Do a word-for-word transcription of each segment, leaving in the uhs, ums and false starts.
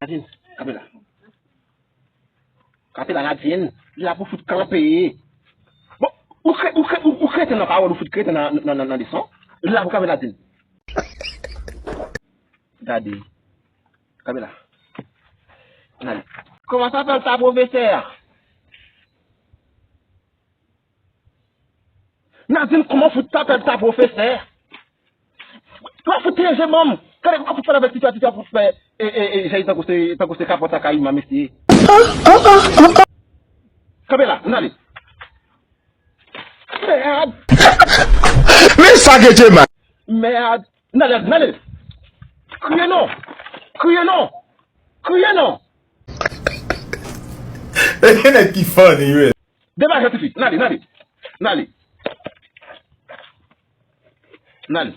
Nadine, kanpe la. Kanpe la, Nadine. Li la pou fout kanpe. Bon, ou kre-, ou kre-, ou, ou kreten nan pawòl, ou fout kreten nan, nan, nan, nan leson. Li la pou kanpe, Nadine. Gade. Kanpe la. Nadine. Kòman sa fè l ta pwofesè a? Nadine, kòman fout ta fè l ta pwofesè? Kòman fout te je manm? Gade, kòman fout fè l avèk titwa, titwa fout fè, e, e, e, jay tankou se, tankou se kapòt ak kayiman, mesye. Kanpe la, n ale. Mèd! Men sa ke Djema! Mèd! N ale, n ale! Kriye non! Kriye non! Kriye non! E gen nèg ki funny, wi. Degaje tifi, n ale, n ale. N ale. N ale.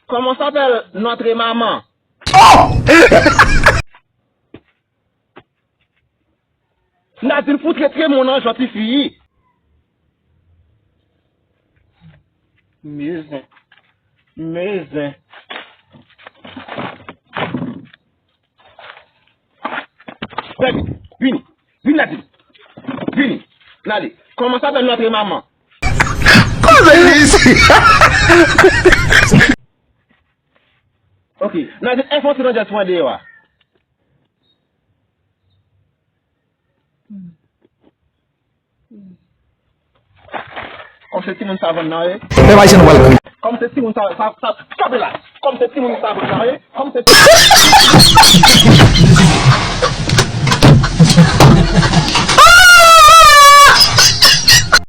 Comment s'appelle notre maman? Oh! Nadine fout retre mon nan jan tifi. Mezen. Mezen. Vini, vini, vini Nadine. Vini, n ale. Comment s'appelle notre maman? Koze isi. Ok, Nadine, enfo ti nan djès mwen deyò a. Kòm se timoun savann nan ye. Pèp Ayisyen, nou pral kri. Kòm se timoun sa, sa, sa, kanpe la. Kòm se timoun savann nan ye. Kòm se